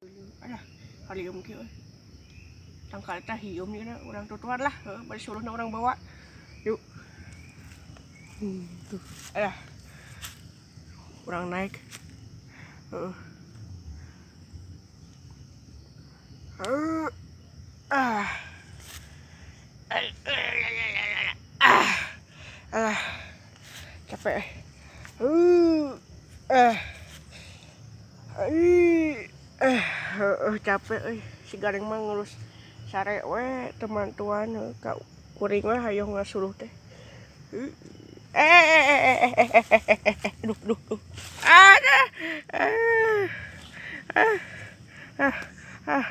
Alah, halium kieu euy. Tangkal teh hium ieu urang tutuan lah, heuh bari suluhna urang bawa. Yuk. Tuh. Alah. Urang naik. Heeh. Ah. Ah. Alah. Capek. Capek euy. Si Gareng mah ngurus sare we teman-tuan ka kuring we hayoh ngasuluh teh. Duh duh duh. Ah. Ah. Ah.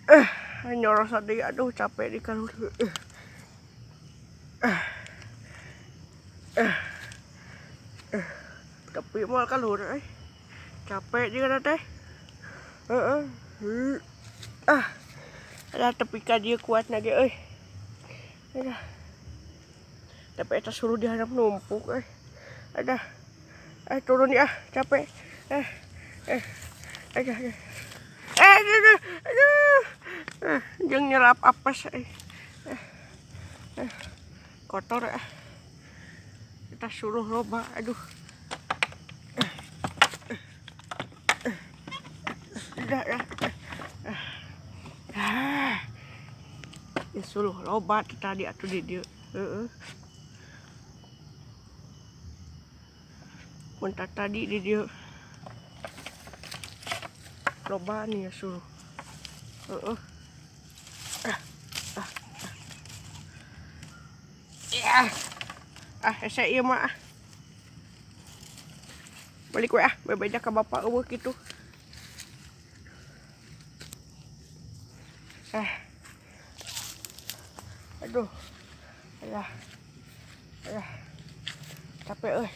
Ah. Nyoros deui aduh capek di kaluhur. Tapi moal kaluhur euy. Capek juga teh. Heeh. Ah. Ada tepi ka dieu kuat na ge euy. Adah. Tapi eta suruh diharap numpuk euy. Adah. Turun ya, capek. Aduh, aduh. Aduh, aduh. Jeung nyelap apes euy. Kotor ah. Kita suruh loba, aduh. Udah, ya. Ya suluh loba tadi atuh di dieu. Heeh. Mun tadi di dieu. Loba nih ya suluh. Heeh. Ya. Ah, hese ieu mah ah. Balik we ah, bebeja ka bapak eueuh kitu. Ah. Aduh. Alah. Alah. Capek euy.